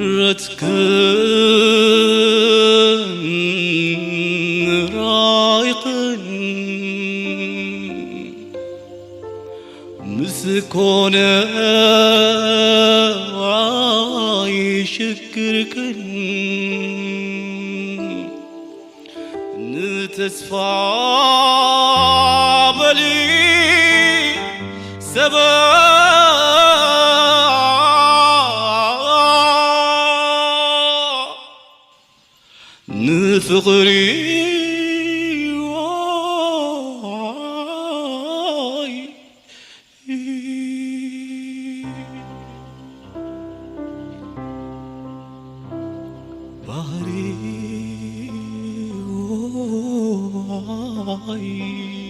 ምሕረትክን ራይኽን ምስ ኮነ ኣይሽግርክን። ንተስፋ በሊ ሰበ ንፍቕሪ ዋይ ባህሪ ዋይ